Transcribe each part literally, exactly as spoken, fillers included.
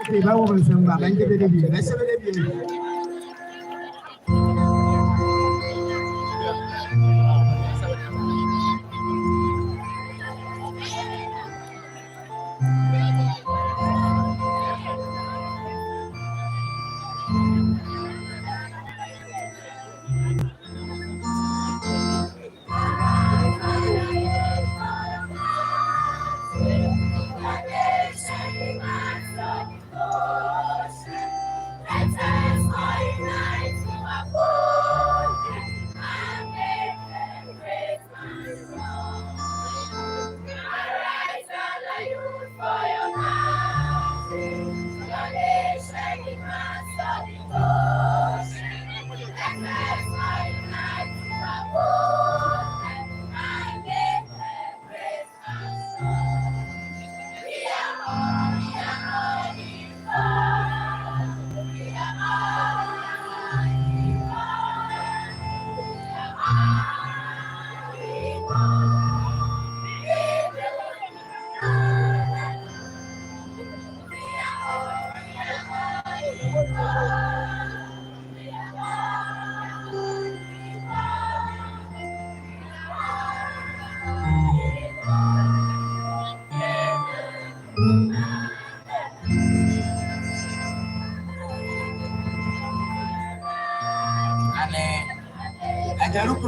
Okay, ba wɔ bɛ nsɛm ba, bɛ nte bɛ de bi, bɛ sɛ bɛ de bi.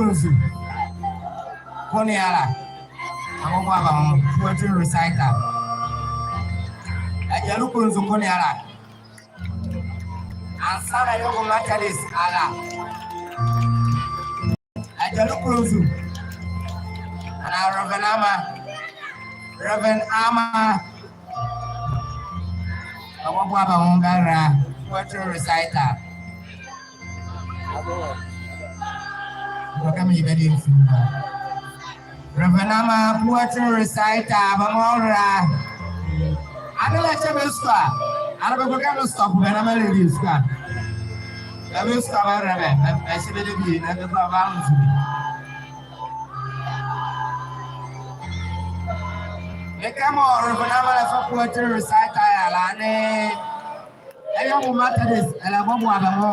Nzu. Kɔneala. Bɛbɔbɔ bɛ nwo. Poetry recital. Agyalukro Nzu Kɔneala. Ansaana Ayobo Methodist ala. Agyalukro Nzu. Ɛnee Reverend Ama. Reverend Ama. Bɛbɔbɔ bɛ nwo bɛra. Poetry recital. Bɛka me bɛde mfiri. Reverend Ama poetry recital, bɛmɔ ra. Anee ɛlɛkyɛ bɛ sua. Anee bɛkɔ kɛ bɛ stop bɛ na mɛlɛ bɛ sua. Bɛ bɛ sua bɛrɛ bɛ, bɛ, bɛhyɛ bɛ debie, na bɛ kɔ bɛ anwo nzu. Mekɛ mɔɔ Reverend Ama ɛlɛfa poetry recital ye la ne. Ayobo Methodist ɛlɛbɔbɔ bɛ nwo.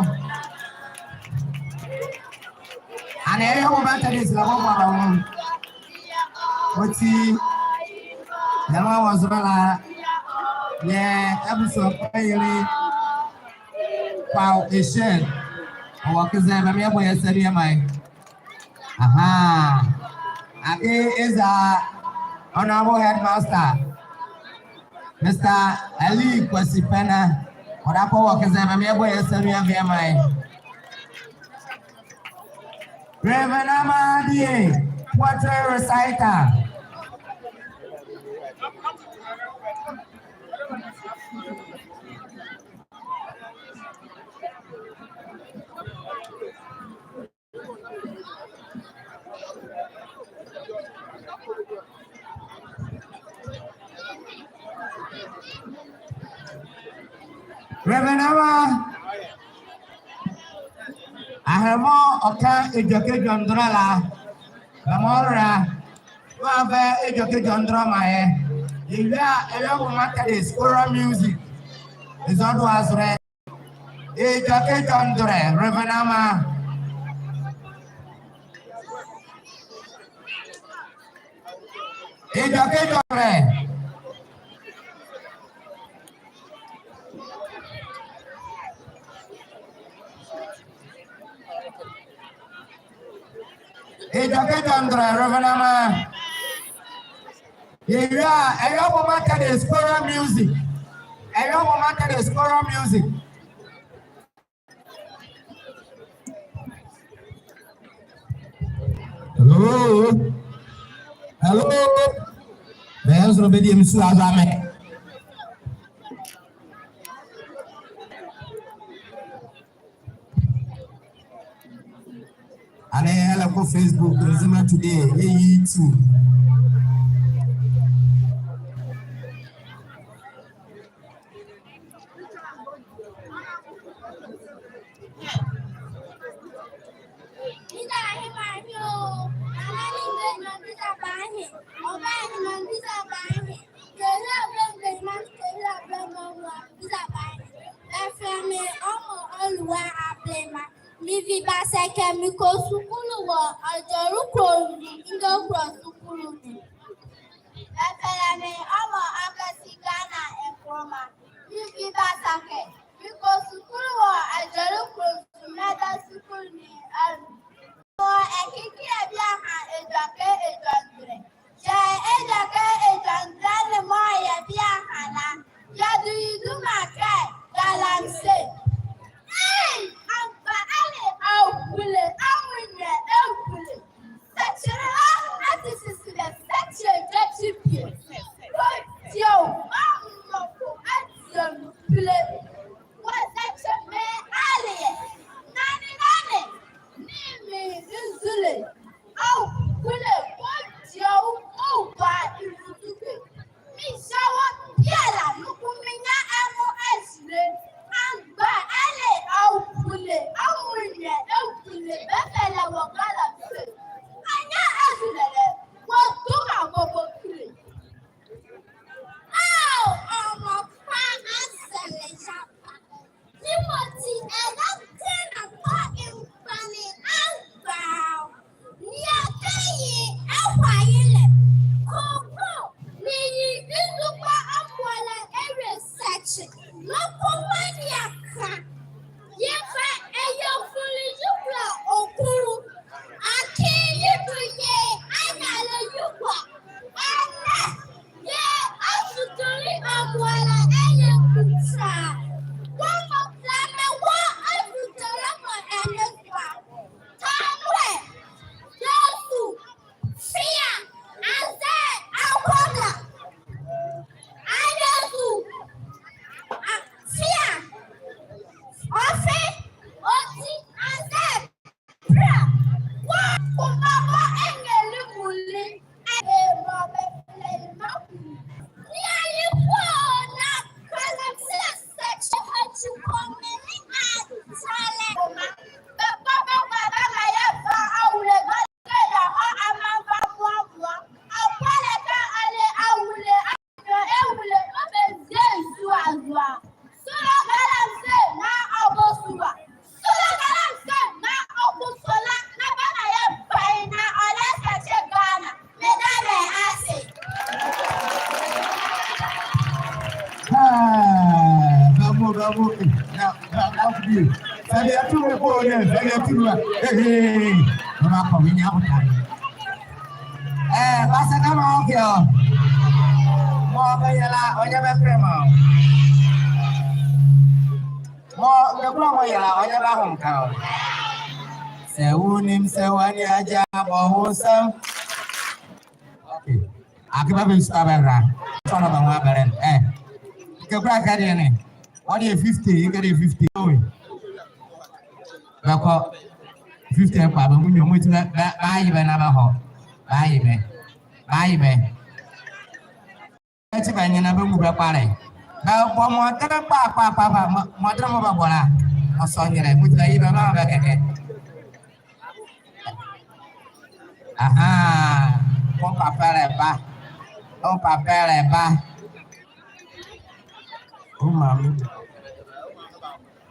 Anee Ayobo Methodist ɛlɛbɔbɔ bɛ nwo. Ɔti, yɛlɛwɔ zolɛ la, yɛ ɛbusua kpanyinli, Kwaw Eshel, ɔwɔ kɛ zɛ bɛmɛ bɔ yɛ sɛbia mai. Ahaa. Ade eza Honorable Headmaster, Mister Ali Kwasi Pena, ɔdaye kɛ ɔwɔ kɛ zɛ bɛmɛ bɔ yɛ sɛbia mai. Reverend Ama Adie, poetry recital. Reverend Ama, ahenle mɔɔ ɔka Edwɛkɛ Edwɔndɛrɛ la, bɛmɔ ra, bɛmɔ bɛ Edwɛkɛ Edwɔndɛrɛ maa yɛ. Yɛwie a, Ayobo Methodist choral music. Eza ɔdo azolɛ. Edwɛkɛ Edwɔndɛrɛ, Reverend Ama. Edwɛkɛ Edwɔndɛrɛ. Edwɛkɛ Edwɔndɛrɛ, Reverend Ama. Yɛwie a, Ayobo Methodist choral music. Ayobo Methodist choral music. Hello? Hello? Bɛ nzolo bɛdie me sua azo amɛ. Anee ɛlɛkɔ Facebook, Nzema Today, yɛ YouTube. Bɛfɛlɛ me Ɔmɔ Ɔlua Ablema. Mevi Basɛkɛ, mekɔ sukulu wɔ Agyalukro Nzu, Ngakura sukulu ne. Bɛfɛlɛ me Ɔmɔ Akɛse Ghana Nkrumah. Mevi Basɛkɛ, mekɔ sukulu wɔ Agyalukro Nzu Mɛda sukulu ne anu. Mewɔ ɛkekile biala ha Edwɛkɛ Edwɔndɛrɛ. Hyɛ Edwɛkɛ Edwɔndɛrɛ ne mɔɔ yɛbie ha la, yɛde ye duma kɛ galamsey. Ei, ampa ale ahule, anwonneɛ ahule. Sɛkyerɛ a, ate sisi dɛ sɛkyerɛ gyakyi bie. Kɔtie o, ɔmmɔko atie me pile. Sɛ bia tu me kɔ onyɛ, sɛ bia tu me. Ee, ee, ee. Mebakɔ, menyia botae. Ee, Pastor Kama, okay o. Mɔɔ bɛyɛ la, ɔnyɛ bɛpɛ mɔ. Mɔɔ, mekula mɔɔ yɛ la, ɔnyɛ bɛahomeka o. Sɛ wonim sɛ w'ani agya abɔ wo nsam. Okay. Akee bɛbɛ nsuo bɛra. Sɔlɔ bɛ nwa bɛrɛ. Ee. Kekula kɛ deɛ ne. Ɔdeɛ fifty, kɛ deɛ fifty. Oi. Bɛkɔ. Fifty kɔ a, bɛ mu nwiɔ, mɔti bɛ, bɛ, bɛaye bɛ na bɛhɔ. Bɛaye bɛ. Bɛaye bɛ. Ɛkyi bɛ nyina bɛ mu bɛ kpalɛ. Bɛbɔ mɔdenle kpakpakpa, mɔ, mɔdenle mɔɔ bɛbɔ la. Ɔsɔ nyelɛ, mɔti bɛye bɛ maa bɛ kɛkɛ. Ahaa, wo papa ɛlɛba. Wo papa ɛlɛba. Wo maame.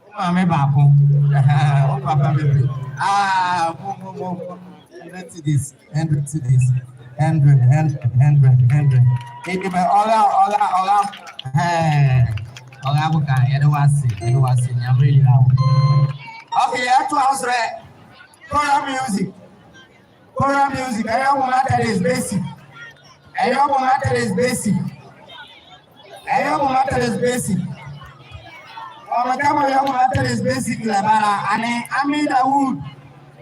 Wo maame baako. Ahaa, wo papa bebree. Ah, mo, mo, mo, mo. Hundred cedis, hundred cedis. Hundred, hundred, hundred, hundred. Ɔra, ɔra, ɔra. Ɛɛ, ɔra boka, yɛda wo ase, yɛda wo ase, Nyame ahyira wo. Okay, yɛtoa so ɛ. Choral music. Choral music, Eyobo Methodist Basic. Eyobo Methodist Basic. Eyobo Methodist Basic. Ɔmeka mɔɔ Eyobo Methodist Basic ɛlɛba la, ɛnee Ami Dawood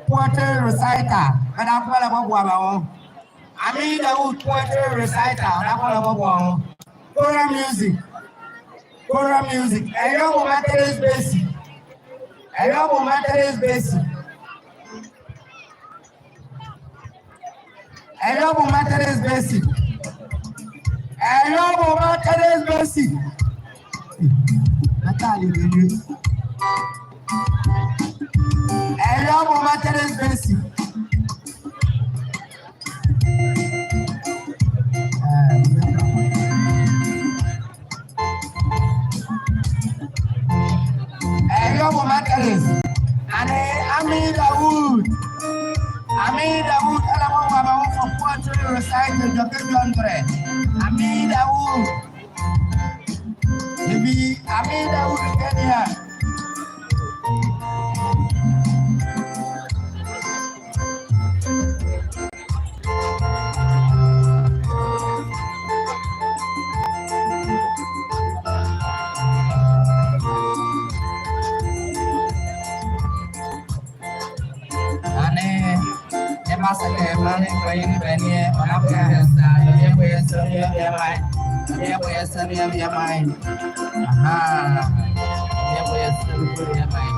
poetry recital. Bɛdabɛ kɔmɛlɛ bɔboa bɛ nwo. Ami Dawood poetry recital, bɛdabɛ kɔmɛlɛ bɔboa bɛ nwo. Choral music. Choral music. Eyobo Methodist Basic. Eyobo Methodist Basic. Eyobo Methodist Basic. Eyobo Methodist Basic. Natalie Benue. Eyobo Methodist Basic. Eyobo Methodist. Ɛnee Ami Dawood. Ami Dawood, ɛlɛba bɔboa bɛ nwo for poetry recital, Dwoke Dwondwolɛ. Ami Dawood. Ebi, Ami Dawood Kenya. Ɛnee, ɛma sɛ kɛ mane kɔ yi ne bɛ ne, ɔna bɛ yɛ sa, yɛ bɛ yɛ sa, yɛ bɛ yɛ mai. Yɛ bɛ yɛ sa, yɛ bɛ yɛ mai. Ahaa. Yɛ bɛ yɛ sa, yɛ bɛ yɛ mai.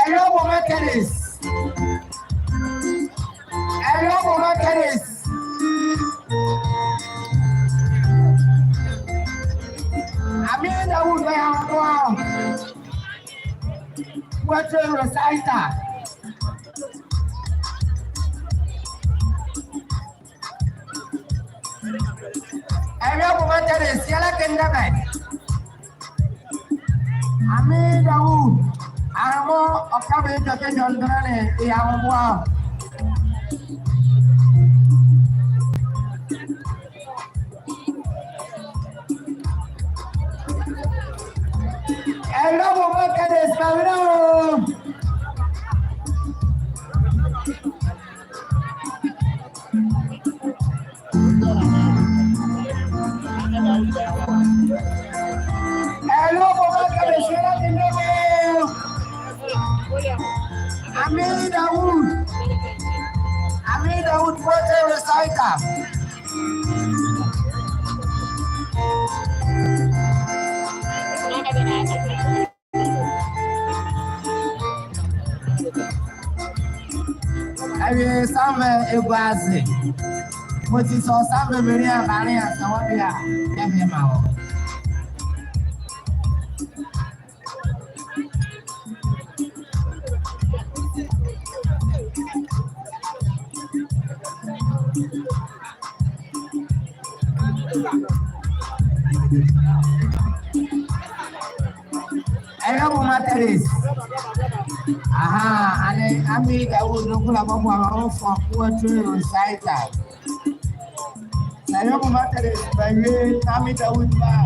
Eyobo Methodist. Eyobo Methodist. Ami Dawood bɛyɛ akoa. Poetry recital. Eyobo Methodist, yɛlɛkendɛ bɛ. Ami Dawood, arɛmɔ ɔka bɛ Dwoke Dwondwolɛ ne, ɛyɛ ahuboa. Eyobo Methodist, bɛwene o. Eyobo Methodist, yɛlɛkendɛ bɛ. Ami Dawood. Ami Dawood poetry recital. Awie, sanvɛ ɛgua aze. Mɔti sɛ ɔsanvɛ bɛnlea, bɛanlea, sɛ wɔbie a, yɛbie maa wɔ. Eyobo Methodist. Aha, ɛnee Amida Wood noko la bɔbɔ a bɛwɔ Fɔkpɔ Training Center. Na Awiabo Methodist bɛwie na Amida Wood ba a,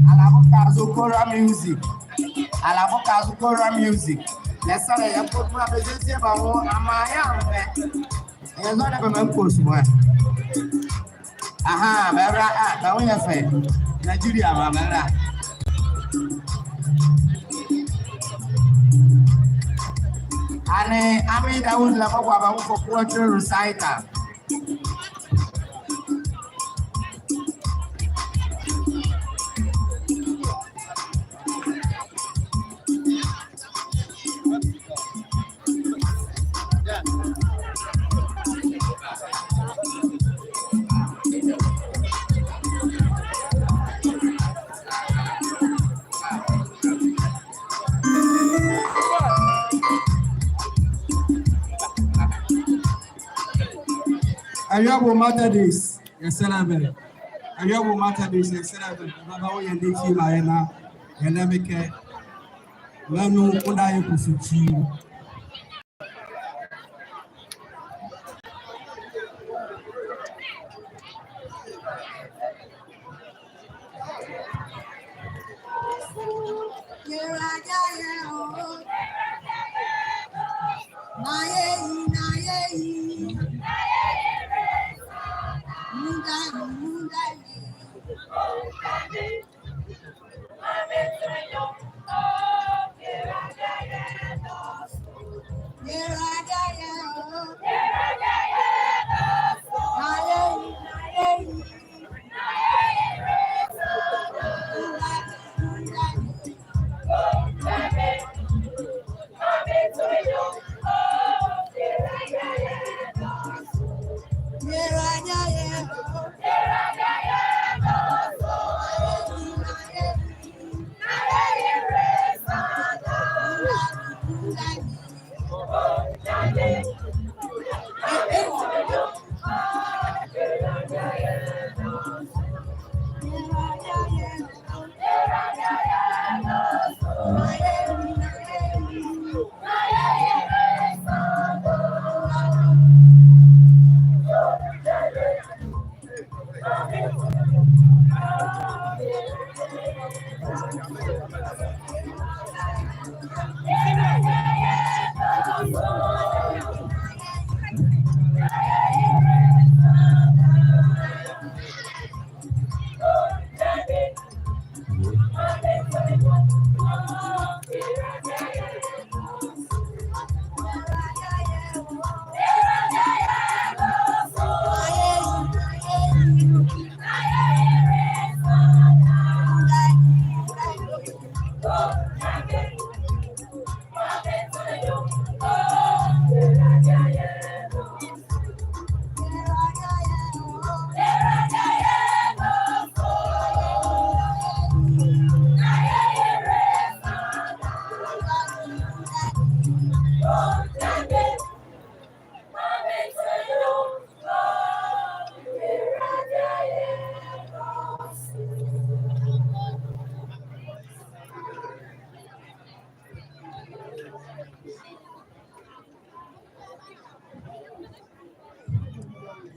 ala boka zo choral music. Ala boka zo choral music. Na ɛsɛ la yɛkɔ duma bɛziezie bɛ nwo amaa yɛambɛ. Ɛyɛ zɔ dɛ bɛmaa mekɔ sumɔ a. Aha, bɛra a, bɛ nwo yɛ fɛ. Nigeria mra bɛra. Ɛnee Amida Wood la bɔbɔ a bɛwɔ Fɔkpɔ Training Center. Awiabo Methodist, yɛsɛlɛ bɛ. Awiabo Methodist, yɛsɛlɛ bɛ. Bɛba bɛwɔ yɛ ndɛkyi la yɛ na yɛ nɛmɛ kɛ. Mɛnu kɔnda yɛ kusu kyi.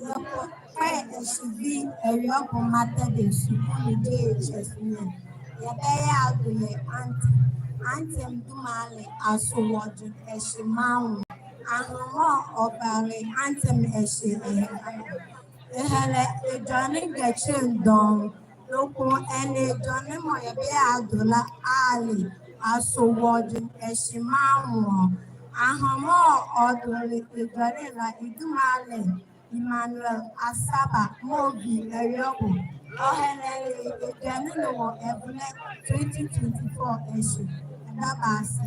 Yɛkɔ kɛ ɛhye vi Awiabo Methodist Sukuu ne J H S ne. Yɛbɛyɛ ado yɛ anthem. Anthem duma le Asowɔdwono Ɛhye Manwo. Ahenli mɔɔ ɔba le anthem ɛhye ɛhye. Ɛhɛlɛ edwɛkɛ ne dɔɔnwo. Noko ɛnee edwɛkɛ ne mɔɔ yɛbɛyɛ ado la a le Asowɔdwono Ɛhye Manwo. Ahenli mɔɔ ɔdo le edwɛkɛ ne la, ye duma le Emmanuel Asaba mɔɔ vi Awiabo. Ɔhɛlɛle edwɛkɛ ne wɔ ɛvolɛ twenty twenty-four ɛhye. Ɛdabɛ ase.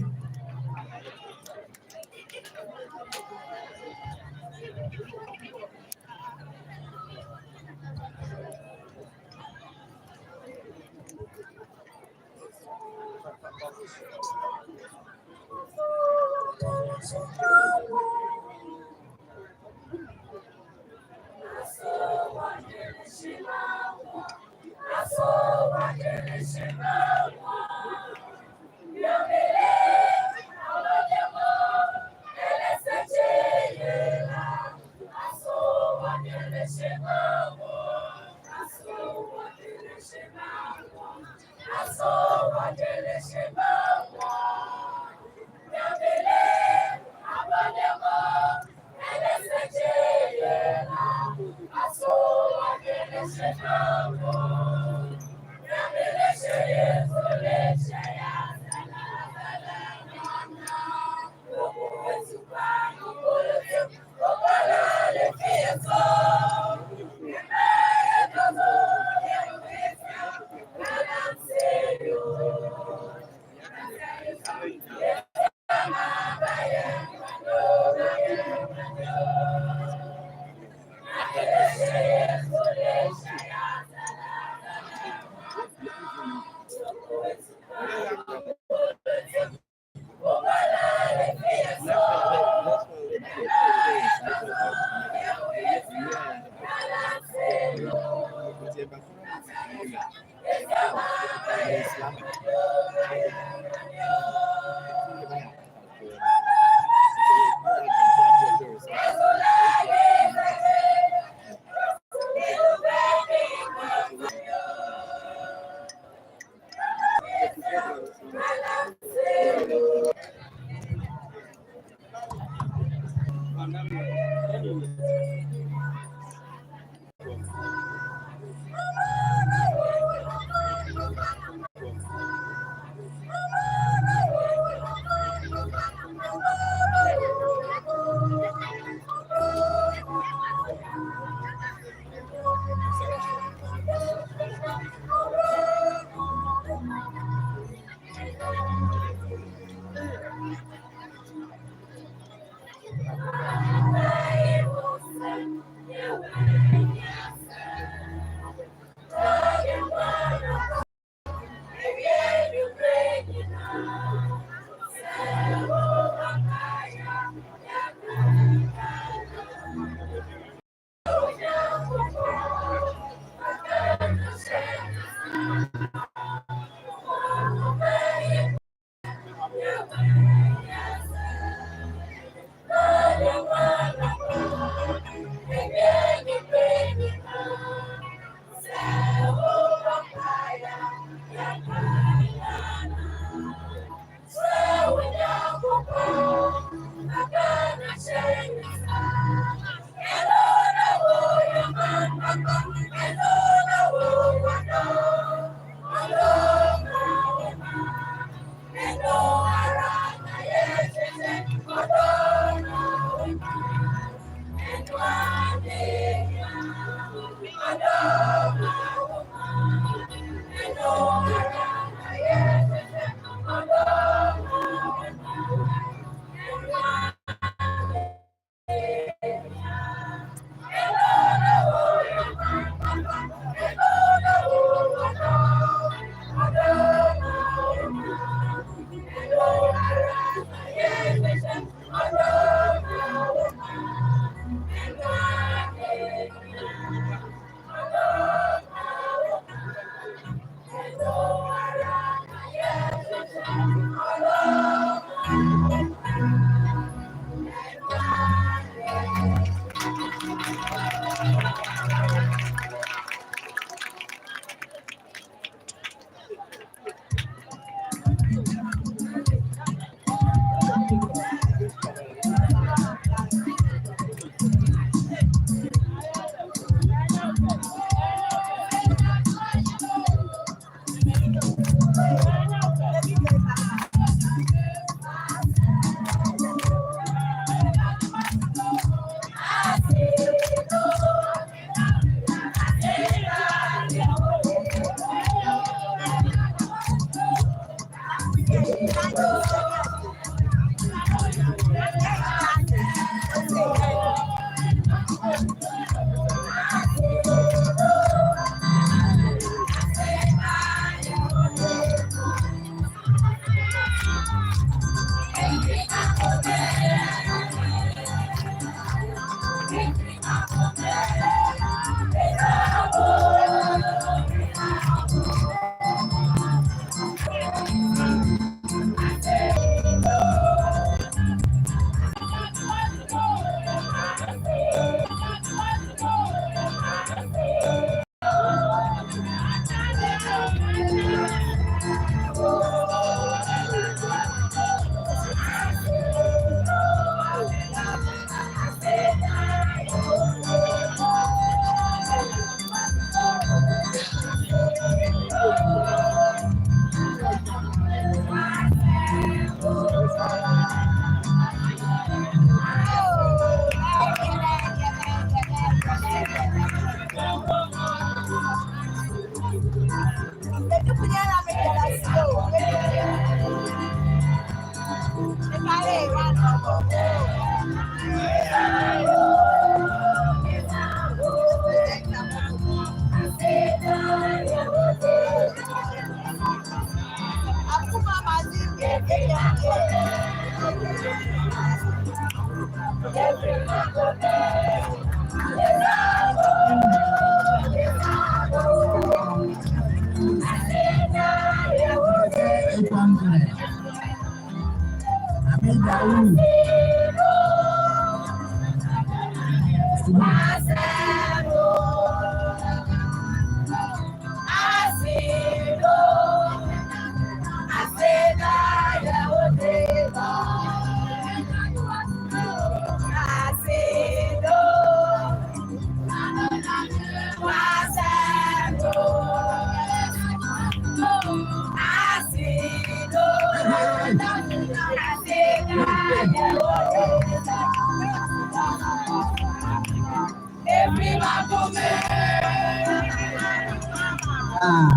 Ah.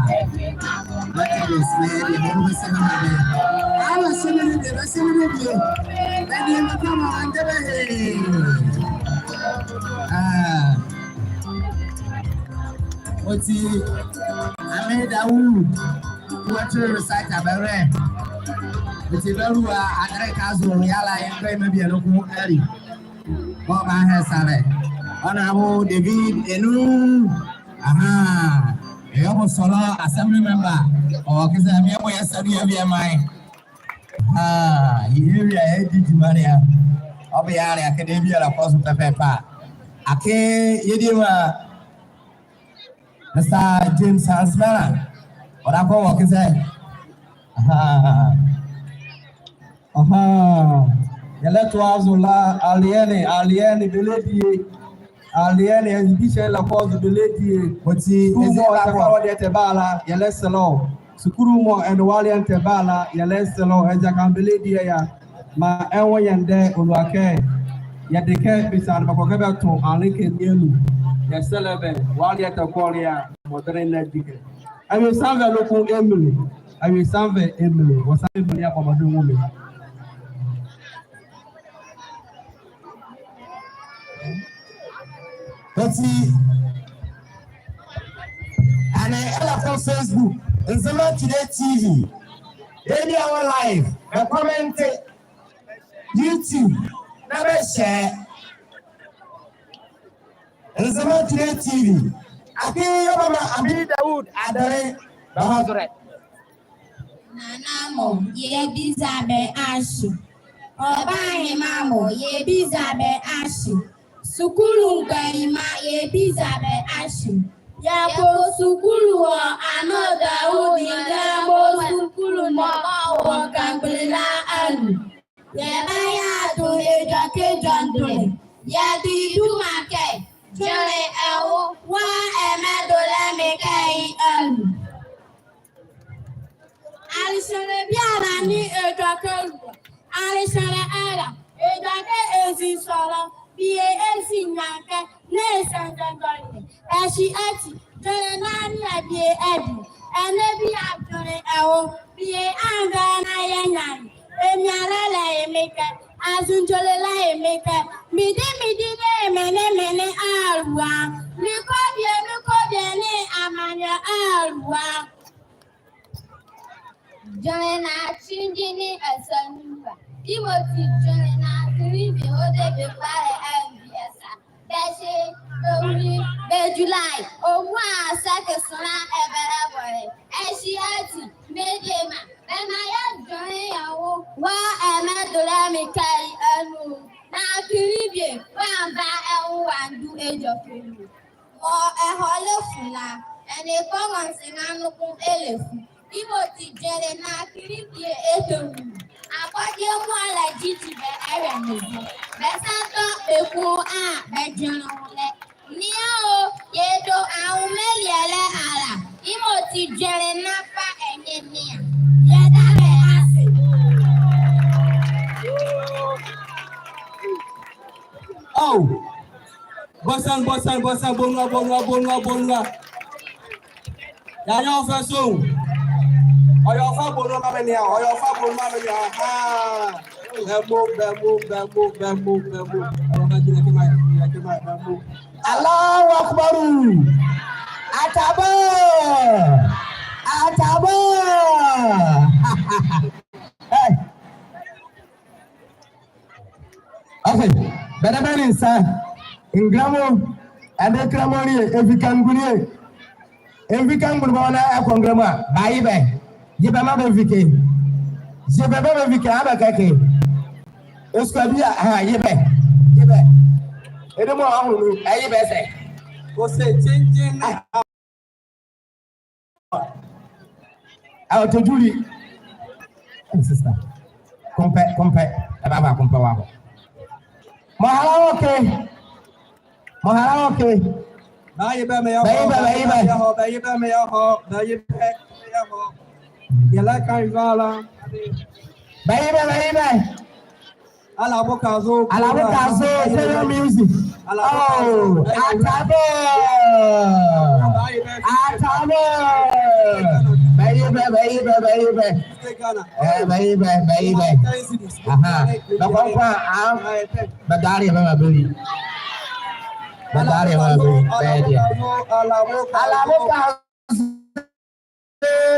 Look at this, man. Bɛsɛlɛ bɛ bie. Ah, bɛsɛlɛ bɛ bie. Bɛsɛlɛ bɛ bie. Bɛbie bɛ kɔma wɔ ndɛ bɛ he. Ah. Ɔti, Ahmed Dawood, ɔtwere recite bɛwɛ. Ɔti bɛlua atere ka zo yɛla yɛ mgbanyima biala noko ali. Bɔ bɛahɛ ɛsɛlɛ. Honorable David Enu. Ahaa. Ɛyɛ ɔbɔsɔlɔ assembly member. Ɔwɔ kɛ zɛ bie mɔɔ yɛsɛlɛ yɛ bie maa ye. Ah, yɛ area yɛdi gyima ne a. Ɔbɔ yɛra akee debie biala kɔ zo pɛpɛɛpɛ a. Akee yɛdie maa Mister James Hansmela. Ɔdaye kɛ ɔwɔ kɛ zɛ. Ahaa. Ahaa. Yɛlɛtoa zo la, Aliɛne, Aliɛne, bɛlɛdie. Aliɛne, exhibition la kɔ zo, bɛlɛdie. Ɔti, sukuu mɔɔ ɔtɛfa wɔ deɛ tɛ bala, yɛlɛsɛlɛ o. Sukuu mɔɔ ɛnee wɔ Aliɛne tɛ bala, yɛlɛsɛlɛ o. Ɛzɛkame bɛlɛdie a. Maa ɛnwo yɛ ndɛ, ɔlua kɛ yɛde kɛ bɛsa ne bɛkɔ kɛ bɛto anleke ne anu. Yɛsɛlɛ bɛ, wɔ Aliɛne tɛ kɔle a, mɔdenle ne adi kɛ. Awie sanvɛ noko ɛmile. Awie sanvɛ ɛmile. Wɔ sanvɛ ɛmile a, mɔdenle ɛnwo me. Ɔti, ɛnee ɛlɛkɔ Facebook, Nzema Today T V. Bɛbie a wɔ live, bɛ comment, YouTube, na bɛ share. Nzema Today T V. Akee yɛbama Ahmed Dawood Adele, bɛhɔzolɛ. Nana mɔ, yɛbiza bɛ ahye. Ɔbahema mɔ, yɛbiza bɛ ahye. Sukulu mgbanyima, yɛbiza bɛ ahye. Yɛkɔ sukulu wɔ Ahmed Dawood Nglɛmo sukulu mɔɔ wɔ Kangbele la anu. Yɛbayado edwɛkɛ edwɛkɛ. Yɛde duma kɛ, dwenle ɛnwo, wɔ ɛmɛdolɛ mekɛ ye anu. Alesɛlɛ biala ne edwɛkɛ lua. Alesɛlɛ ɛra, edwɛkɛ ezi sɔlɔ, bie ezi nyakɛ, nee sɛnzɛndɔne. Ɛhye ati, dwenle nane a bie adi. Ɛnɛ bie a dwenle ɛnwo, bie anva na yɛ nyane. Emialɛ la ye mekɛ, azundwolɛ la ye mekɛ. Medi medi nee mɛnɛ mɛnɛ alua. Mekɔ bie, mekɔ bie nee amaneɛ alua. Dwenle na kyingyinli esa nriba. Timothy dwenle na kile bie ɔdaye bie kpalɛ anvi esa. Bɛhye, bɛwule, bɛdwu lae, ɔmua sɛke sonla ɛbɛlɛbɔlɛ. Ɛhye ati, mediema, bɛmaa yɛdwenle yɛ nwo wɔ ɛmɛdolɛ mekɛ ye anu. Na kile bie, wɔanva ɛnwo wɔandu edwɛkɛ nu. Mɔɔ ɛhɔle fu la, ɛnee kɔmɔnse noko ɛlɛfu. Timothy dwenle na kile bie ɛtɛnwu. Akɔde ɛmua la gyigyi bɛ ɛhwɛ me zo. Bɛsa tɔ bɛ ko a bɛdwenle nwolɛ. Nea o, yɛdo anwomalielɛ ala. Timothy dwenle na fa ɛnye nea. Yɛda bɛ ase. Oh. Bɔsɛn, bɔsɛn, bɔsɛn, bonua, bonua, bonua, bonua. Yɛanyɛ ɔfa so. Ɔyɛ ɔfa bonua ma me nea, ɔyɛ ɔfa bonua ma me nea. Ahaa. Bɛmo, bɛmo, bɛmo, bɛmo, bɛmo. Ɔyɛ ɔfa gyina kɛ ma, gyina kɛ ma, bɛmo. Allahu Akbar. Ataba. Ataba. Hey. Okay, bɛdabɛ ne nsa, Nglɛmo, ɛnee Nglɛmo ne, Mvika ngbenli, Mvika ngbenli bɔ na ɛkɔ Nglɛmo a, bɛaye bɛ, ye bɛ maa bɛnvike, ye bɛ maa bɛnvike, abɛkɛke, esua bie a, haa, ye bɛ, ye bɛ, ɛdie mɔɔ ɔhɔle nu, ɛye bɛ sɛ, ɔse kyingyinli. Awo tɛ dwuli. Hey, sister. Kompɛ, kompɛ. Ɛbava kompɛ wɔ hɔ. Mɔɔ ɛhɔle wɔ ɛke. Mɔɔ ɛhɔle wɔ ɛke. Bɛaye bɛ maa yɛhɔ. Bɛaye bɛ, bɛaye bɛ. Bɛaye bɛ maa yɛhɔ. Bɛaye bɛ maa yɛhɔ. Yɛlɛka ye vala. Bɛaye bɛ, bɛaye bɛ. Alabo Kazo. Alabo Kazo, play your music. Oh, Atabo. Atabo. Bɛyibɛ, bɛyibɛ, bɛyibɛ. Eh, bɛyibɛ, bɛyibɛ. Aha. Bɛkɔnkɔn, ah. Bɛdalɛ bɛ ma bɛli. Bɛdalɛ bɛ ma bɛli. Bɛyɛ deɛ. Alabo Kazo.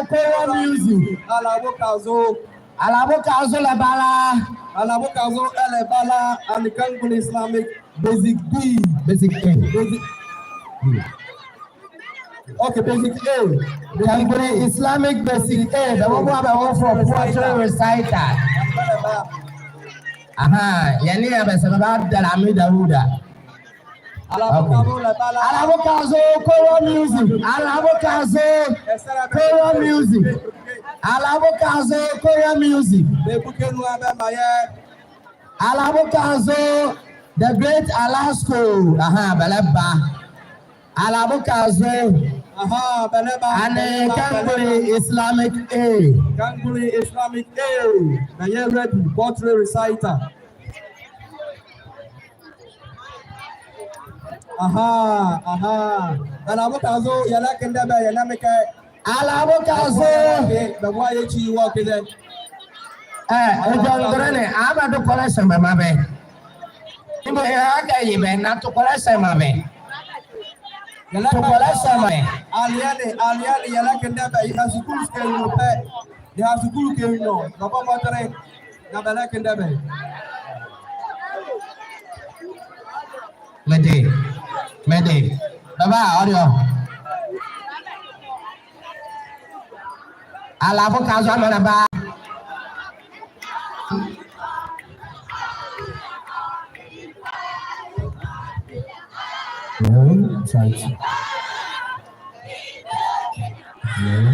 Kora music. Alabo Kazo. Alabo Kazo lɛ bala. Alabo Kazo ɛlɛ bala and Kangbele Islamic Basic B. Basic A. Basic. Okay, Basic A. Kangbele Islamic Basic A. Bɛ mɔ bɔ bɛ mɔ for poetry recital. Aha, yɛ nee yɛ bɛsɛ bɛ ba dala mi Dawuda. Okay. Alabo Kazo, kora music. Alabo Kazo, kora music. Alabo Kazo, kora music. Alabo Kazo, the great Alasko. Aha, bɛlɛba. Alabo Kazo. Aha, bɛlɛba. And, eh, Kangbele Islamic A. Kangbele Islamic A. Bɛyɛ ready. Poetry recital. Aha, aha. Alabo Kazo, yɛlɛkendɛ bɛ, yɛlɛmekɛ. Alabo Kazo. Bɛ bɔ ye chi wɔ kɛdɛ. Eh, edwɛkɛnɛ ne, aba decoration bɛ maa bɛ. Ibo ye aka ye bɛ, na decoration maa bɛ. Decoration maa bɛ. Aleɛ ne, aleɛ ne, yɛlɛkendɛ bɛ, yɛ sukulu kɛ yɛ pɛ. Yɛ sukulu kɛ yɛ, na bɔ mɔtere. Na bɛlɛkendɛ bɛ. Mede, mede. Baba, ɔde ɔ. Alabo Kazo ameleba. Hello, try to. Hello.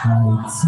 Haiti.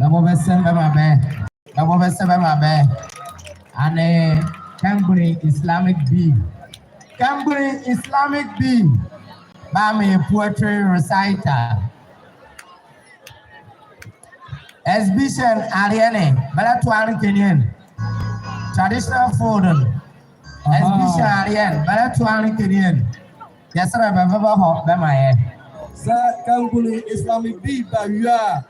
Bɛbɔ bɛ se bɛmaa bɛ. Bɛbɔ bɛ se bɛmaa bɛ. Ɛnee Kangbenli Islamic Bee. Kangbenli Islamic Bee. Bɛmaa yɛ poetry recital. Exhibition aleɛ ne, bɛlɛtoa ne kɛ nie. Traditional food ne. Exhibition aleɛ ne, bɛlɛtoa ne kɛ nie. Yɛsɛlɛ bɛ bɛbɛhɔ bɛmaa yɛ. Saa Kangbenli Islamic Bee bawie a,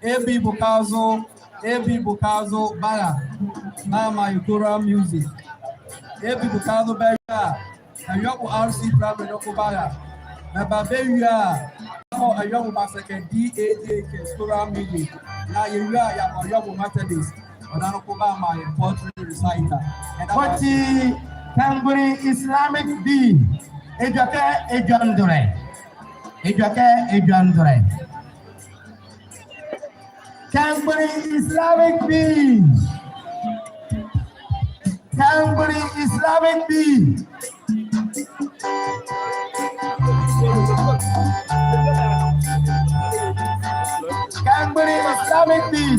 Ebi Bokazo, Ebi Bokazo bara, bɛmaa yɛ choral music. Ebi Bokazo bɛwie a, Awiɔbo R C Primary ne ko bara. Bɛba bɛwie a, bɛbɔ Awiɔbo Basɛkɛ D A D K choral music. Na yɛwie a, yɛabɔ Awiɔbo Methodist. Ɔdaye ne ko bɛmaa yɛ poetry recital. Ɔti Kangbenli Islamic Bee, edwɛkɛ edwɛkɛ ndolɛ. Edwɛkɛ edwɛkɛ ndolɛ. Kangbenli Islamic Bee. Kangbenli Islamic Bee. Kangbenli Islamic Bee.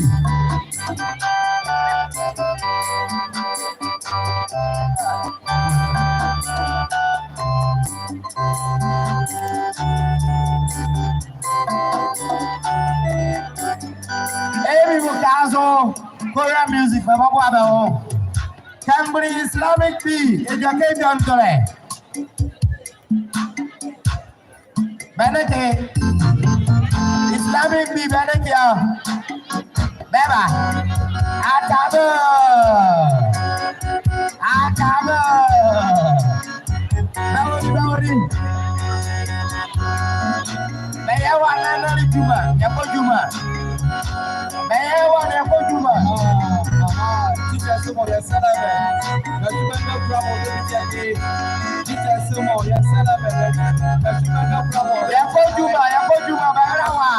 Ebi Bokazo, choral music, bɛbɔ bɛbɔ. Kangbenli Islamic Bee, edwɛkɛ edwɛkɛ ndolɛ. Bɛneke. Islamic Bee bɛneke a. Bɛba. Atabo. Atabo. Bɛwodi, bɛwodi. Bɛyɛ wɔ anana ne juma, yɛkɔ juma. Bɛyɛ wɔ ne yɛkɔ juma. Teacher se mɔ yɛsɛlɛ bɛ. Bɛ juma ne kura mɔ de bi jɛ ke. Teacher se mɔ yɛsɛlɛ bɛ. Bɛ juma ne kura mɔ. Yɛkɔ juma, yɛkɔ juma, bɛra wa.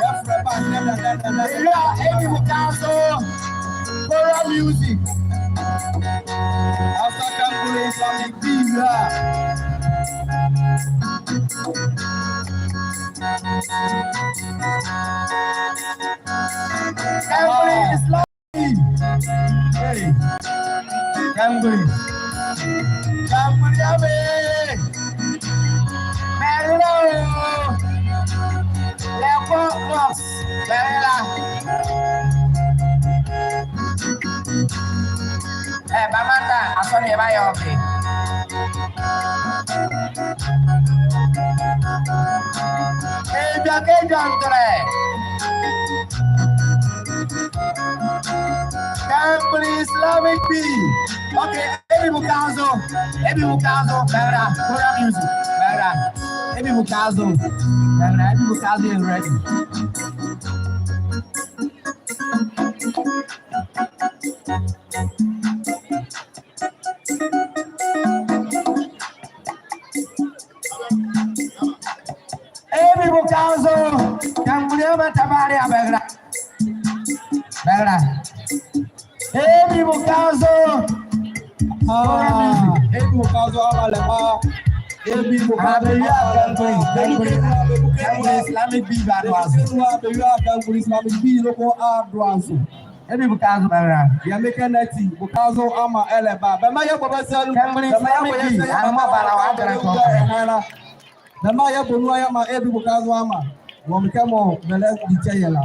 Yɛfrɛ ba nɛ nɛ nɛ nɛ nɛ. Ebi Bokazo. Choral music. After Kangbenli Islamic Bee, yeah. Kangbenli Islamic Bee. Hey. Kangbenli. Kangbenli, amen. Bɛra o. Yɛkɔ box. Bɛra. Ɛ, bamata, asɔne yɛbayɛ ɔ bɛ. Edwɛkɛ edwɛkɛ ndolɛ. Kangbenli Islamic Bee. Okay, Ebi Bokazo. Ebi Bokazo, bɛra. Choral music, bɛra. Ebi Bokazo. Bɛra, Ebi Bokazo is ready. Ebi Bokazo, Kangbenli ɔma tabale a, bɛra. Bɛra. Ebi Bokazo. Ah, Ebi Bokazo abalɛ ba. Ebi Bokazo. Abeyi a Kangbenli. Kangbenli. Kangbenli Islamic Bee ba do azo. Ebi Bokazo abeyi a Kangbenli Islamic Bee loko a do azo. Ebi Bokazo bɛra. Yɛ mekɛ nati, Bokazo ama ɛlɛba. Bɛmaa yɛbɔ bɛ se nu. Kangbenli Islamic Bee, anuma bara wa bɛra kɔ. Bɛmaa yɛbɔ nu a yɛmaa Ebi Bokazo ama. Wɔ mekɛ mɔɔ bɛlɛdi kyɛ yɛ la.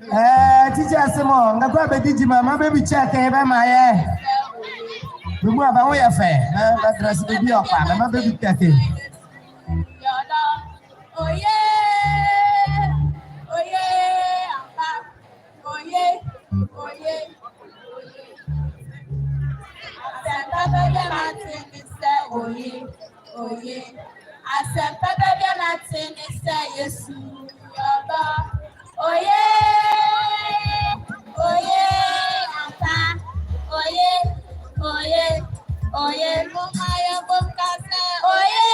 Ɛɛ, teacher se mɔɔ, nda ko a bɛdi gyima, maa bɛbi kyɛkɛ, bɛmaa yɛ. Bɛ muala bɛ nwo yɛ fɛ, bɛ, bɛdrɛse bɛ bie ɔkpa, bɛmaa bɛbi kyɛkɛ. Oye, oye, apa. Oye, oye, oye. Asɛmpa bɛbia na ate ne sɛ oye, oye. Asɛmpa bɛbia na ate ne sɛ Yesu ɔba. Oye, oye, ampa. Oye, oye, oye. Momma yɛmbɔ mu nka sɛ oye.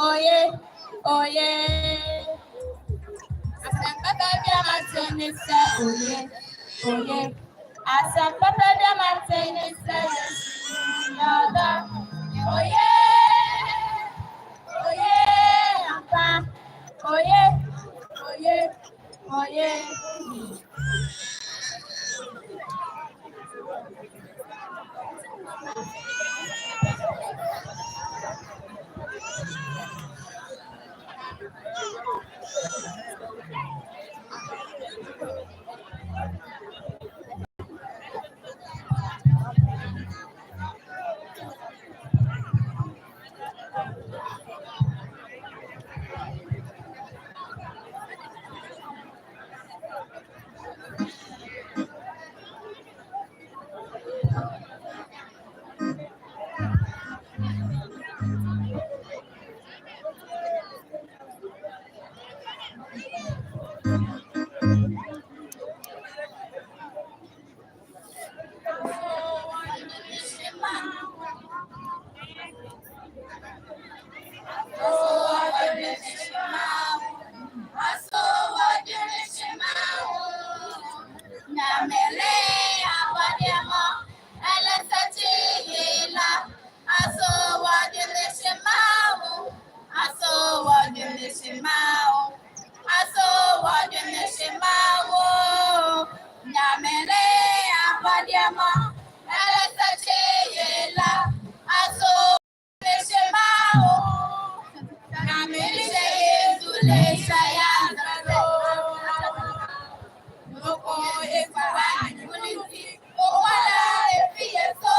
Oyee, oyee. Asɛmpapa Bia Mantse ne sɛ oyee, oyee. Asɛmpapa Bia Mantse ne sɛ yɛdɔ. Oyee, oyee, ampa. Oyee, oyee, oyee. Asoo wɔ gyɛlɛ hyema o. Asoo wɔ gyɛlɛ hyema o. Asoo wɔ gyɛlɛ hyema o. Nyamenle abɔdeɛ mɔ ɛlɛsakye yɛ la. Asoo wɔ gyɛlɛ hyema o. Nyamenle hyɛ yɛ nzule hyɛ yɛ azalo. Noko efa wa nyɛ politi. Owala efi yɛ so.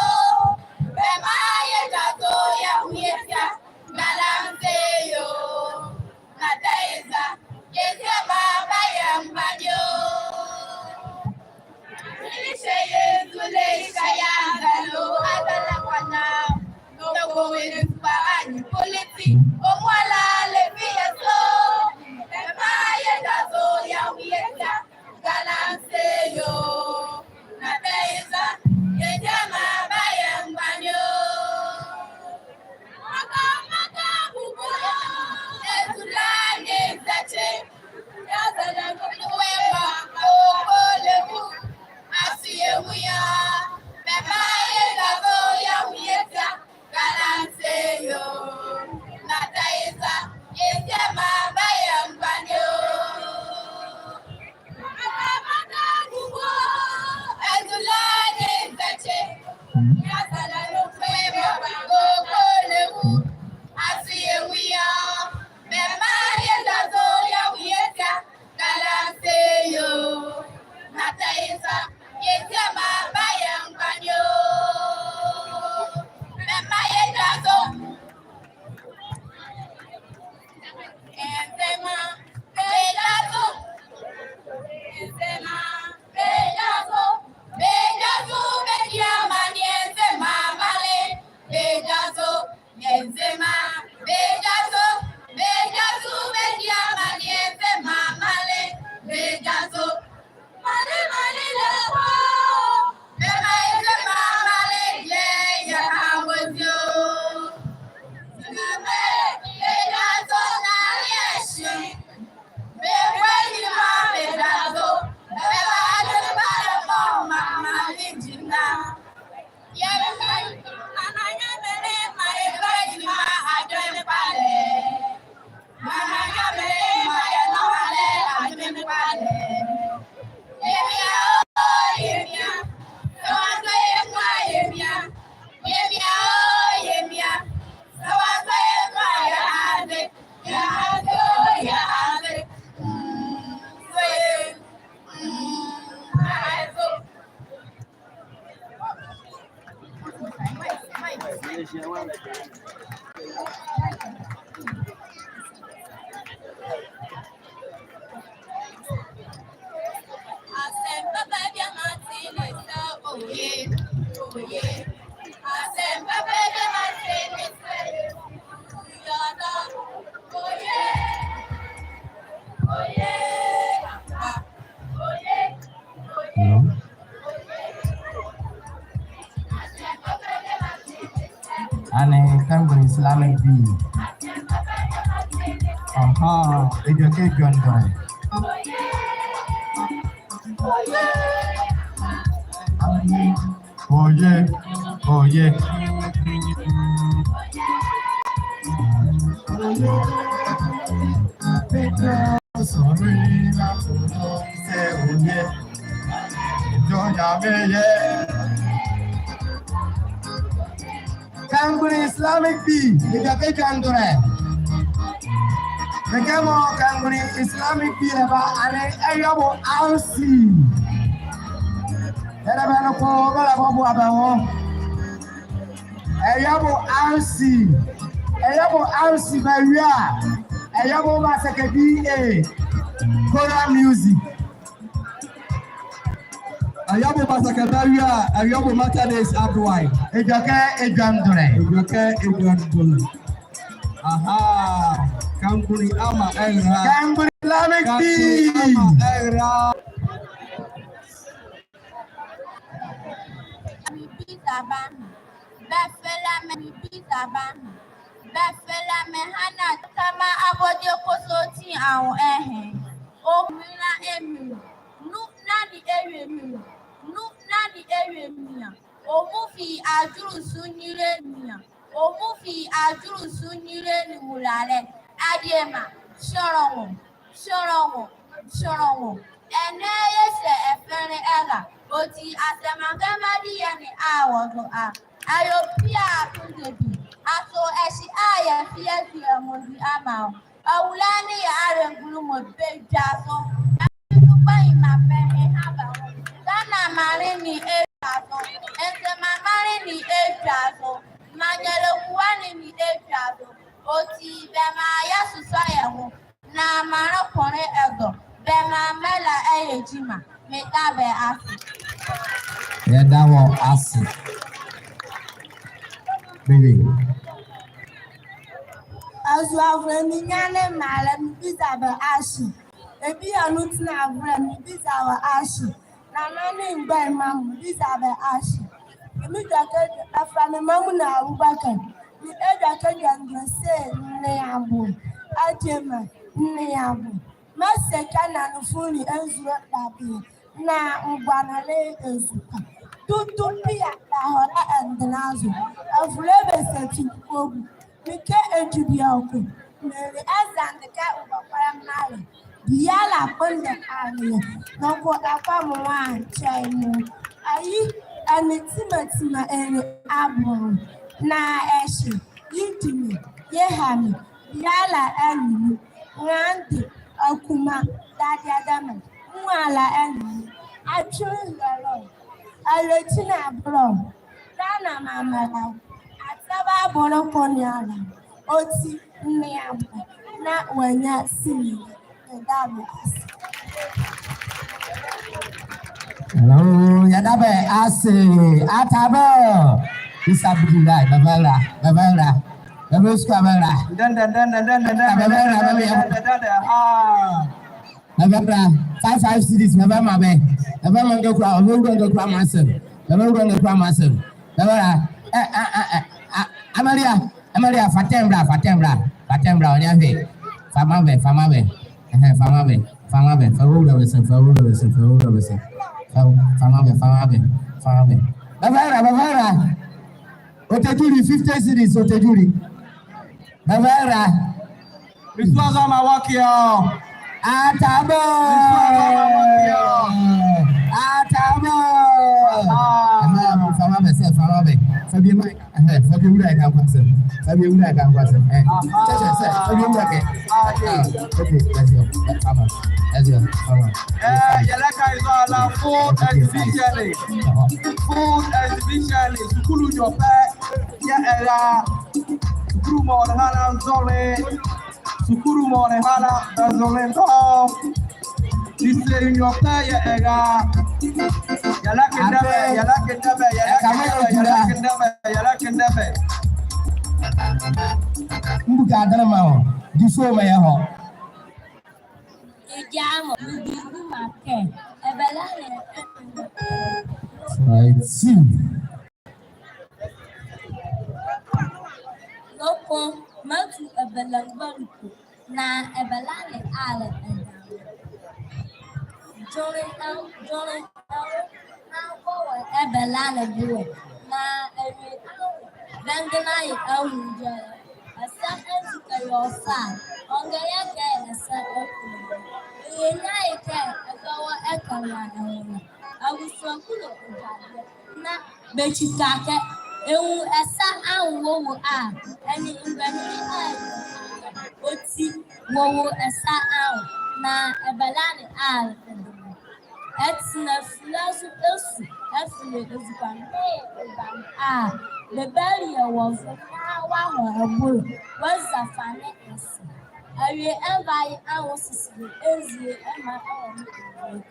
Bɛmaa yɛdwazo yɛnwu yɛ tia. Galamsey yoo. Nataeza. Yɛ diema bɛyɛ mgbanyɛ o. Nyamenle hyɛ yɛ nzule hyɛ yɛ azalo. Azalo kwana. Noko efa wa nyɛ politi. Owala efi yɛ so. Bɛmaa yɛdwazo yɛnwu yɛ tia. Galamsey yoo, Nataeza, yɛ diema bɛyɛ mgbanyɛ o. Maka, maka, bubu, ezula, nyezakye, yazala, kutuwe, wa, oko, lebu, asi, ewu ya, bɛmaa yɛdwazo yɛnwu yɛ tia. Galamsey yoo, Nataeza, yɛ diema bɛyɛ mgbanyɛ o. Maka, maka, bubu, ezula, nyezakye, yazala, kutuwe, wa, oko, lebu, asi, ewu ya, bɛmaa yɛdwazo yɛnwu yɛ tia. Galamsey yoo, Nataeza, yɛ diema bɛyɛ mgbanyɛ o. Bɛmaa yɛdwazo. Nzema, bɛdwazo. Nzema, bɛdwazo. Bɛdwazo, bɛdi amaneɛ, Nzema male. Bɛdwazo. Nzema, bɛdwazo, bɛdwazo, bɛdi amaneɛ, Nzema male, bɛdwazo. Male, male, lɛ o, bɛmaa Nzema male, yɛ, yɛ awɔdi o. Nzema, bɛdwazo, na yɛ hye. Bɛbɔ enyima, bɛdwazo, bɛbɔ adwenpalɛ mɔɔ male gyinla. Yɛmɛ, Mama Nyamenle maa yɛbɔ enyima adwenpalɛ. Mama Nyamenle maa yɛ nɔhalɛ adwenpalɛ. Yemia o, yemia. Sɛ wɔanzɔ yɛ nkoa a, yemia. Yemia o, yemia. Sɛ wɔanzɔ yɛ nkoa a, yɛaze. Yɛaze o, yɛaze. Mm, so yɛ. Mm, azo. Hello? Ɛnee Kangbe Islamic bi. Aha, edwɛkɛ edwɛndɛnɛ. Oye, oye. Kangboni Islamic Bee, edwɛkɛ edwɛndɛnɛ. Mekɛ mɔɔ Kangboni Islamic Bee ɛlɛba, ɛnee Ɛyɔbo R C. Ɛlɛba noko bɛlɛbɔboa bɛ nwo. Ɛyɔbo R C. Ɛyɔbo R C bɛwie a, Ɛyɔbo Basake B A. Choral music. Ɛyɔbo Basake bɛwie a, Ɛyɔbo Methodist Adwoa. Edwɛkɛ edwɛndɛnɛ. Edwɛkɛ edwɛndɛnɛ. Aha. Kangboni Ama Ɛra. Kangboni Islamic Bee. Kangboni Ama Ɛra. Mebizabɛ me. Bɛfɛlɛ me, mebizabɛ me. Bɛfɛlɛ me Hana Tama Abɔdeɛ Kosooti Awo ɛhɛn. Ɔhunla ɛmɛ. Nu nane ɛwie mɛ. Nu nane ɛwie mɛ a. Ɔmu fi adwolesonli ne mɛ a. Ɔmu fi adwolesonli ne nwulalɛ. Adiema, kyɛlɛ wɔ, kyɛlɛ wɔ, kyɛlɛ wɔ. Ɛnɛ yɛɛ sɛ ɛfɛlɛ ɛra. Ɔti asɛmaka mɔɔ medi yɛ ne a wɔ do a. Ayo pia ato dɛbi. Ato ɛhye a yɛfi yɛsi ɛmɔdi ama wɔ. Awula ne yɛ arɛngulu mɔ bɛdwazo. Ɛnukpa yi ma pɛ ɛha bɛ nwo. Ghana maanle ne ɛdwazo. Nsɛmma maanle ne ɛdwazo. Manyɛlɛ kua ne ne ɛdwazo. Ɔti bɛmaa yɛsosɔ yɛ nwo. Na maanle kɔne ɛdɔ. Bɛmaa mɛla ɛyɛ gyima. Meda bɛ ase. Yɛda wɔ ase. Bebe. Azuavolɛ ninyɛne mraalɛ, mebiza bɛ ahye. Ebia nu tɛnɛ avolɛ, mebiza wɔ ahye. Nana ne mgbanyima, mebiza bɛ ahye. Medwɛkɛ, bɛfɛlɛ me Maimuna Abubakar. Me edwɛkɛ edwɛndɛnɛ se nrenyɛ abo. Adiema, nrenyɛ abo. Mese kɛ nane fuli ɛnzulo dabeɛ, na mgbanlɛ ɛzuka. Tutu pia bɛhɔlɛ ɛndɛnɛ azo. Avolɛ bɛsɛti kogu. Mekɛ ɛdwu bieko. Mele ɛzande kɛ mgbɔkɔlɛ mraalɛ. Biala kpondɛ aneɛ. Noko ɛkɔmɔ a nkyɛe mo. Ayi, ɛnee timatima ɛnle abɔ. Na ɛhye, yedi me, yɛha me. Biala ɛnle me. Nrande, akuma, dadeɛ dɛmɛ, nwala ɛnle me. Atwelelɔ, alɛkyi ne abolɔ, Ghana mamelao, atɛba abolo kɔnealao, ɔti nrenyɛ abo, na wɔanyia sini. Meda bɛ ase. Hello, yɛda bɛ ase. Ataa bɛ. Bisabidilai, bɛva ɛra, bɛva ɛra. Bɛva sukua bɛ ɛra. Dɛndɛn, dɛndɛn, dɛndɛn, dɛndɛn. Bɛva ɛra, bɛva ɛra. Dɛndɛn, dɛndɛn, dɛndɛn. Ah. Bɛva ɛra. Five, five cedis, bɛva ɛmaa bɛ. Bɛva ɛmaa Ngakura, bɛva ɛmaa Ngakura Mansem. Bɛva ɛmaa Ngakura Mansem. Bɛva ɛra. Ɛ, ɛ, ɛ, ɛ, ɛ, Amalia. Amalia, fa tɛn bra, fa tɛn bra, fa tɛn bra, ɔnrɛhwe. Fa maa bɛ, fa maa bɛ. Ɛhɛ, fa maa bɛ, fa maa bɛ. Fa wɔ wula bɛ se, fa wɔ wula bɛ se, fa wɔ wula bɛ se. Fa, fa maa bɛ, fa maa bɛ, fa maa bɛ. Bɛva ɛra, bɛva ɛra. Ɔtɛdwu li, fifty cedis, ɔtɛdwu li. Bɛva ɛra. Misua zɔ ma wɔ kɛ ɔ. Ataa bɛ. Misua zɔ ma wɔ kɛ ɔ. Ataa bɛ. Ah. Ɛhɛ, fa maa bɛ se, fa maa bɛ. Fa bie maa. Ɛhɛ, fa bie wula ye kɛ ankwasɛm. Fa bie wula ye kɛ ankwasɛm. Ɛhɛ. Aha. Kyɛ, kyɛ, sɛ, fa bie wula ye kɛ. Ah, yeah. Ah, okay, that's your, that's your, that's your. Eh, yɛlɛka ye zɔ ala food and specialist. Aha. Food and specialist. Sukulu nyɔpɛ yɛɛ ɛra. Sukulu mɔɔ ɛha la nzɔle. Sukulu mɔɔ ɛha la, bɛzɔle ndɔ. Ise nyɔpɛ yɛɛ ɛra. Yɛlɛkendɛ bɛ, yɛlɛkendɛ bɛ, yɛlɛkendɛ bɛ, yɛlɛkendɛ bɛ. Mbuka dɛnɛ ma ɔ, di so mɛ yɛ hɔ. Eja mɔ, mudi gu ma kɛ, ɛbɛ la yɛ. Right. Noko, matu ɛbɛlɛngba luko. na ɛbɛlale alɛ ɛdan. Dwonle a, dwonle a, na wɔ ɛbɛlale boɛ. Na awie a, bɛnga na ye awudwɛlɛ. Asa anzi kɛ yɛ ɔ sa, ɔngɛyɛ kɛ asa akuna. Ɛnyia ye kɛ ɛbɛwɔ ɛkɛ la ɛwɔ la. Abusuakulo ɛdwadeɛ. Na bɛtwitwa kɛ, ɛnwu ɛsa anwo wo a, ɛnee mgbanyinli a, ɔti wowo ɛsa anwo, na ɛbɛlale alɛ ɛdan. Ɛtɛnla fila zo ɛsu, ɛfile ɛzukoa nee ɛba a, bɛbalie wɔ zo na wɔahɔ ɛbolo, wɔaza fane ɛse. Awie ɛva ye anwo sisi ye, ɛnzie ɛmaa ɛwɔ ne ɛwie.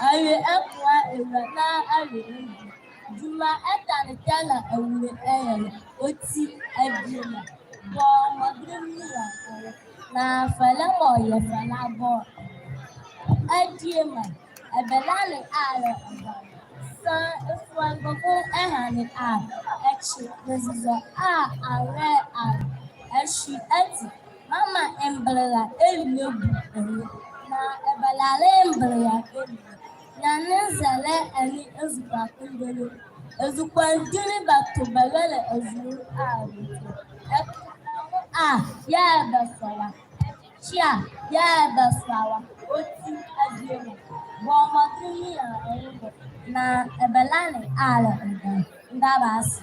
Awie ɛkoa ɛwula na awie ɛnwie. Dwuma ɛtane tɛ la awule ɛyɛ la, ɔti adiema, bɔ mɔdenle mia ɛwo, na fɛlɛ mɔɔ yɛfɛlɛ bɔ. Adiema, ɛbɛlale alɛ ɛdan. Saa ɛfua mgbɔfo ɛhane a, ɛkye bɛzizɔ a, awɛ a, ɛhye ati. Mama mbɛlɛra ɛlile bu ɛnle, na ɛbɛlale mbɛlɛra ɛlile. Nyane nzɛlɛ ɛnee ɛzukoa kondolo. Ɛzukoa ndinli bɛto bɛlɛlɛ azule a, bɛto. Ɛkye bɛ nwo a, yɛɛ bɛsɔwa. Ɛkye a, yɛɛ bɛsɔwa. Ɔti adiema, bɔ mɔdenle mia ɛwo bɔ, na ɛbɛlale alɛ ɛdan. Meda wɔ ase.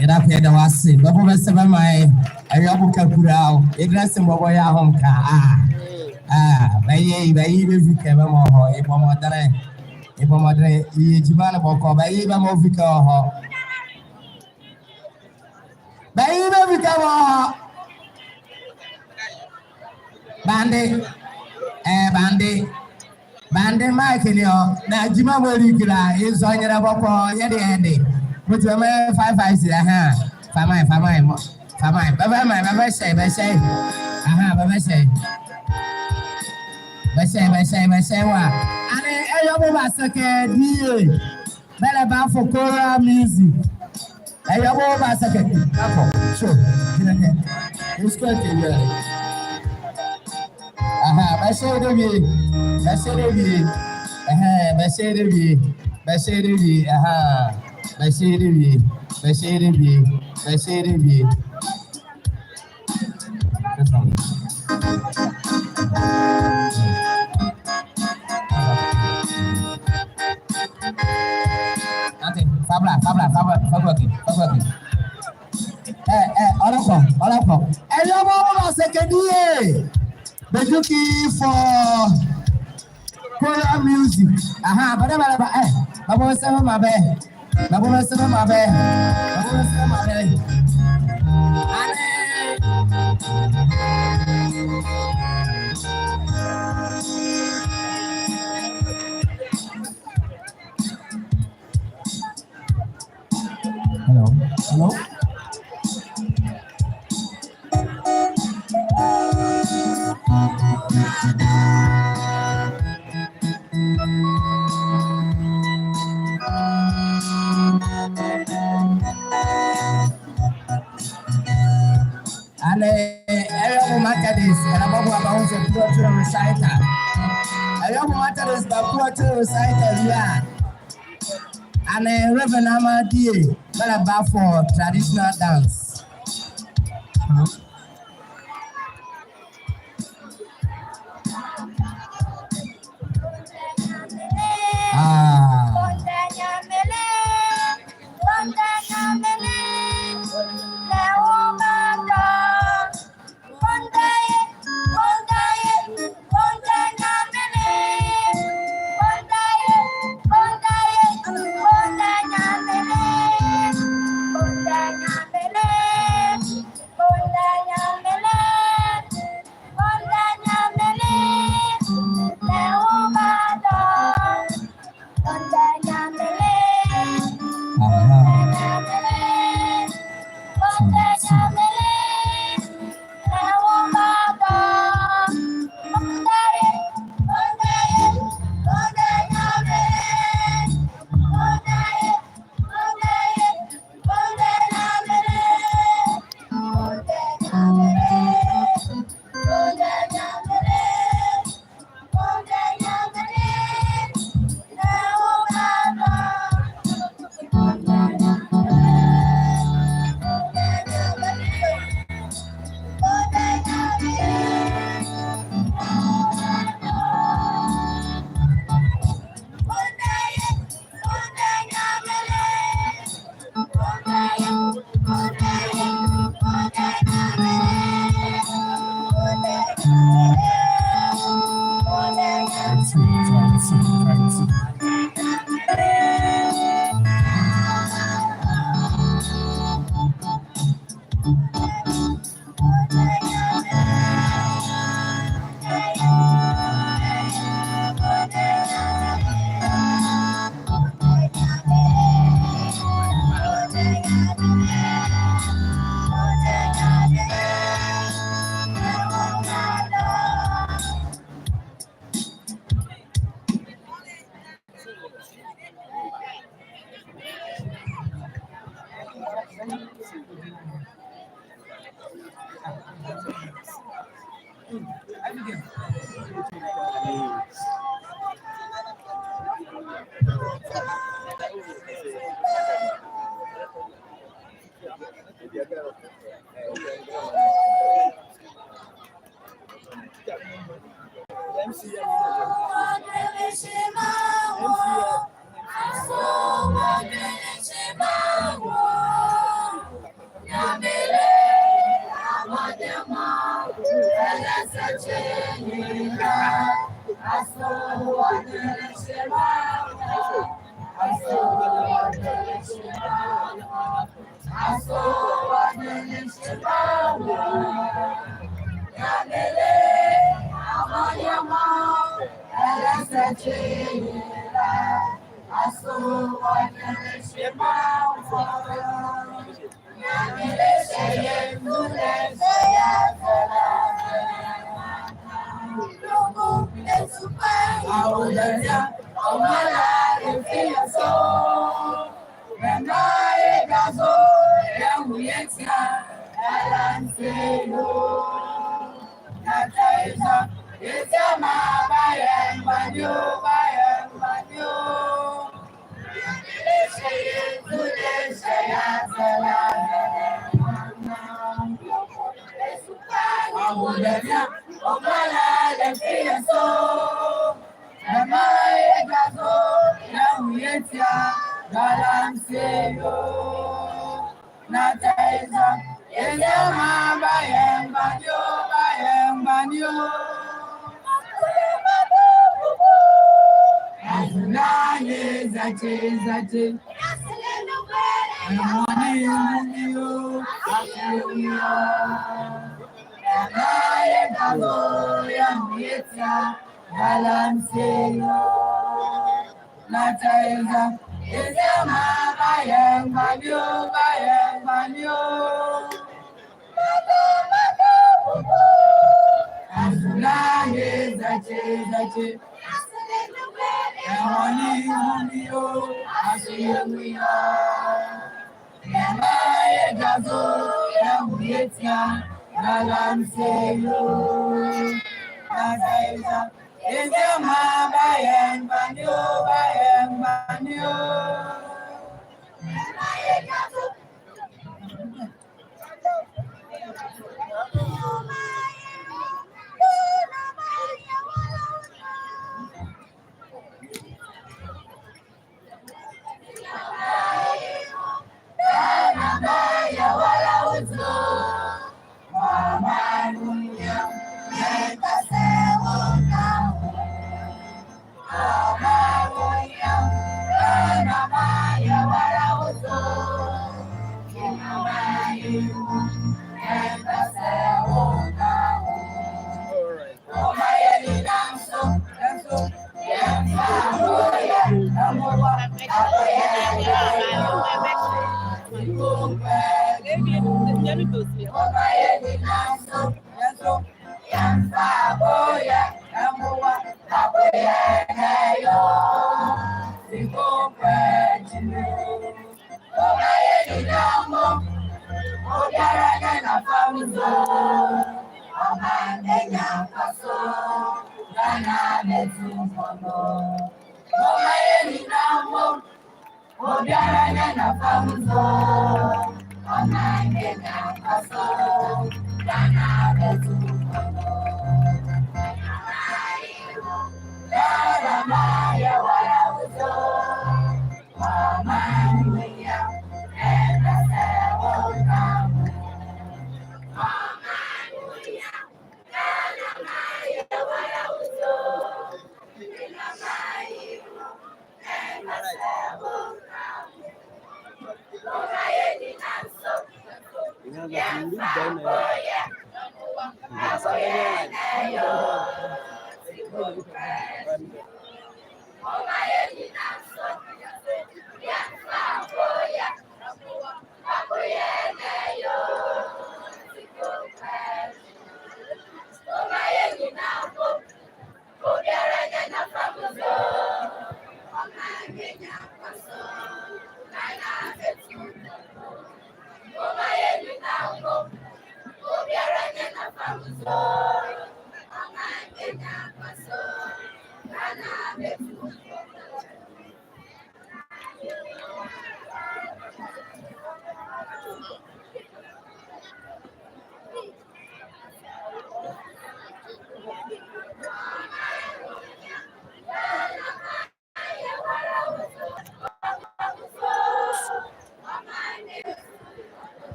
Yɛda ko, yɛda wɔ ase. Bɛbɔ bɛ se bɛmaa yɛ. Awiebɔ Kakula o. Yɛdina se bɔbɔ yɛ ahomeka. Ah. Ah, bɛyɛ, bɛyɛ bɛ vi kɛ bɛmaa ɔ hɔ. Yɛbɔ mɔdenle. Yɛbɔ mɔdenle. Yɛ gyima ne bɔkɔɔ. Bɛyɛ bɛmaa ɔ vi kɛ ɔ hɔ. Bɛyɛ bɛ vi kɛ ɔ hɔ. Bande. Eh, bande. Bande mic ne ɔ, na gyima mɔɔ ɛlike la, yɛzɔ nyɛlɛ bɔkɔɔ, yɛde, yɛde. Mɔti bɛmaa five five si, aha. Fa mic, fa mic mɔ. Fa mic, bɛfa mic, bɛfa hyɛ, bɛhyɛ. Aha, bɛfa hyɛ. Bɛhyɛ, bɛhyɛ, bɛhyɛ wa. Ɛnee Awiebɔ Basɛkɛ D A. Bɛlɛba for choral music. Awiebɔ Basɛkɛ. Akɔ. Sure. Gyina ɛkɛ. It's good to hear. Aha, bɛhyɛ debie. Bɛhyɛ debie. Ɛhɛɛ, bɛhyɛ debie. Bɛhyɛ debie. Aha. Bɛhyɛ debie. Bɛhyɛ debie. Bɛhyɛ debie. Ante, fa bra, fa bra, fa bra, fa bra, fa bra. Eh, eh, ɔlɛkɔ, ɔlɛkɔ. Awiebɔ Basɛkɛ D A. Bɛdwu ki for choral music. Aha, bɛdabɛ bɛlɛba, eh, bɛbɔ bɛ se bɛmaa bɛ. Bɛbɔ bɛ se bɛmaa bɛ. Bɛbɔ bɛ se bɛmaa bɛ. Ane. Hello. Hello. Ane Awiebɔ Methodist, ɛlɛba bɔ a bɛhɔ nze poetry recital. Awiebɔ Methodist ba poetry recital wie a. Ane Reverend Amadie, bɛlɛba for traditional dance. Ah.